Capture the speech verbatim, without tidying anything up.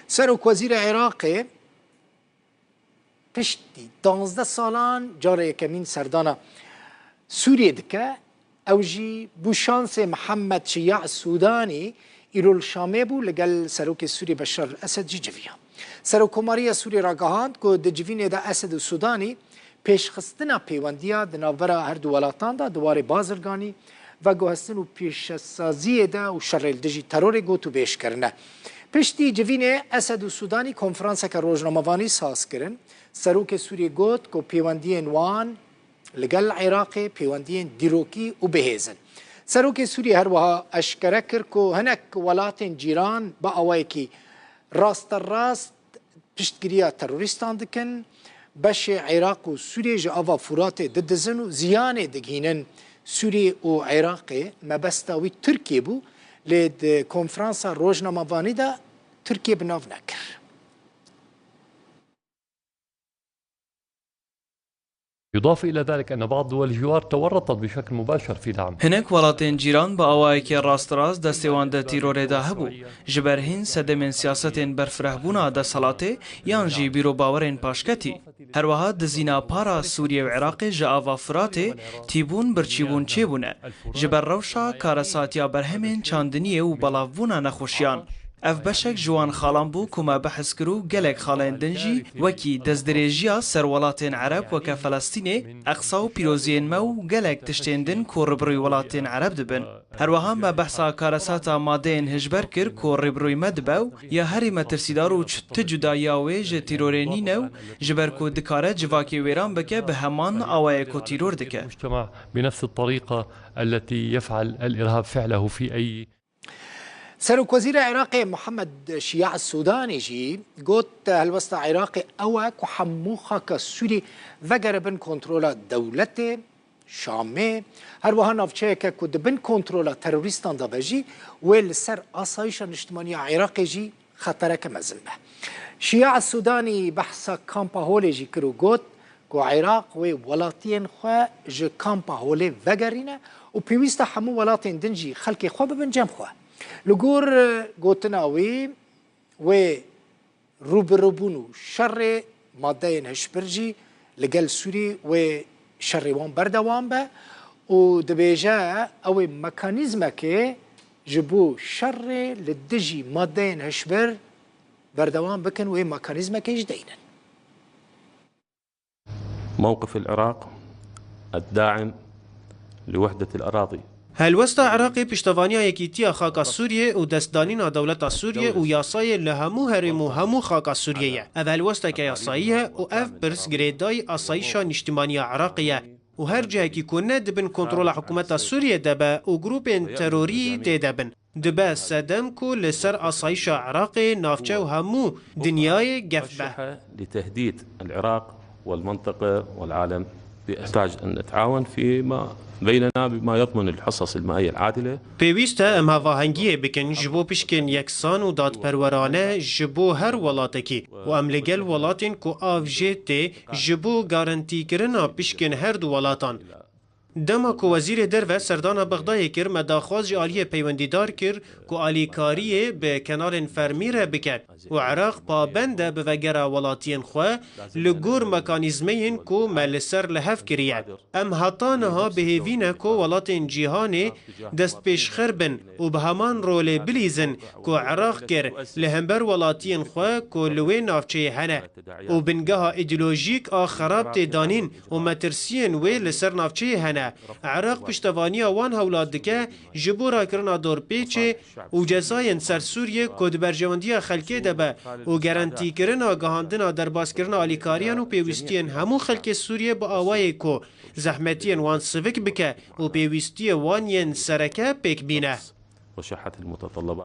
Serokwezîrê Iraqê piştî danzdeh salan carê yekemîn serdana Sûriyê dike. Ew jî bû şansê Mihemed Şiya Sûdanî îro li Şamê bû, li gel Serokê Sûriyê Beşar el Esed jî civiya. Serokkomariya Sûriyê ragihand ku di civînê de Esed û Sûdanî pêşxistina pêwendiya di navbera her du welatan de di warê bazirganî, veguhestin û pîşesaziyê de û şerê li dijî terorê gotûbêj kirine. Piştî civînê Esed û Sûdanî konferanseke rojnamevanî saz kirin. Serokê Sûriyê got ku pêwendiyên wan li gel Iraqê pêwendiyên dîrokî û bihêz in. Serokê Sûriyê her wiha eşkere kir ku hinek welatên cîran bi awayekî rasterast piştgiriya terorîstan dikin, beşê Iraq û Sûriyê ji ava Furatê didizin û ziyanê digihînin Sûriyê û Iraqê. Mebesta wî Tirkiyê bû, lê di konferansa rojnamevanî de Tirkiye bi nav nekir. يضاف إلى ذلك أن بعض دول الجوار تورطت بشكل مباشر في دعم Hinek welatên cîran bi awayekî rasterast destê wan di tîrorê de hebû, ji ber hîn sedemên siyasetên berfirehbûna desthilatê yan jî bîrobawerên paşketî. Herweha dizîna para Sûriyê û Iraqê ji ava Firatê tîbûn birçîbûn çêbûne. Ji ber rewşa karesatiya berhemên çandiniyê û belavbûna nexweşiyan. Ev beşek ji wan xalan bû ku me behs kir û gelek xalên din jî, wekî destdirêjiya ser welatên Ereb weke Felestînê, Eqsa û pîroziyên me û gelek tiştên din ku ribirûyî welatên Ereb dibin. Herweha me behsa karesata madeyên hişber kir ku rêbirûyî me dibe û ya herî metirsîdar û ti cudayiya wê ji tîrorê nîne û ji ber ku dikare civakê wêran bike bi heman awayê ku tîror dike. المجتمع بنفس الطريقة التي يفعل الإرهاب فعله في أي Serokwezîrê Iraqê Mihemed Şiya Sûdanî jî got, helwesta Iraqê ew e ku hemû xaka Sûrî vegere bin kontrola dewletê, Şamê, her wiha navçeyeke ku di bin kontrola terorîstan de be jî wê li ser asayîşa niştimanî ya Iraqê jî xetereke mezin be. Şiya Sûdanî behsa kampa Holê jî kir û got ku Iraq wê welatiyên xwe ji kampa Holê vegerîne û pêwîst e hemû welatên din jî xelkê xwe bibin cem xwe. Li gor gotina wî, wê rûbirûbûn û şerê madeyên hişbir jî li gel Sûrî wê şerê wan berdewam be û dibêje ew ê mekanîzmekê ji bo şerê li dijî madeyên hişbir berdewam bikin, wê mekanîzmekê jî deynin. موقف العراق الداعم لوحدة الأراضي. Helwesta Iraqê piştevaniya yekîtiya xaka Sûriyê û destdanîna dewleta Sûriyê û yasayê li hemû herêm û hemû xaka Sûriyê ye. Ev helwesteke yasayî ye û ev pirs girêdayî asayîşa nîştîmanî ya Iraqê ye û her cihekî ku ne di bin kontrola hikûmeta Sûriyê de be û grûpên terorî tê de bin, dibe sedem ku li ser asayîşa Iraqê, navçe û hemû dinyayê gef be. لتهديد العراق والمنطقة والعالم. يحتاج أن نتعاون فيما بيننا بما يضمن الحصص المائية العادلة. Pêwîst e em hevahengiyê bikin ji bo pişkên yeksan û dadperwerane ji bo her welatekî û em li gel welatên ku av jê tê ji bo garantîkirina pişkên her du welatan. Dema ku Wezîrê Derve serdana Bexdayê kir, me daxwaz ji aliyê peywendîdar kir ku alîkariyê bi kenarên fermî re bike û Iraq pabend e bi vegera welatiyên xwe li gor mekanîzmeyên ku me li ser li hev kiriye. Em heta niha bi hêvî ne ku welatên cîhanê destpêşxer bin û bi heman rolê bilîzin ku Iraq kir li hember welatiyên xwe ku li wê navçeyê hene û bingeha îdeolojîk a xerab tê danîn û metirsiyên wê li ser navçeyê hene. Iraq piştevaniya wan hewlat dike ji bo rakirina dorpêçê û cezayên ser Sûriyê ku di berjewendiya xelkê de be û garantîkirina gihandina derbaskirina alîkariyan û pêwîstiyên hemû xelkê Sûriyê bi awayê ku zehmetiyên wan sivik bike û pêwîstiyê wan yên sereke pêk bîne. وشحت المتطلبات.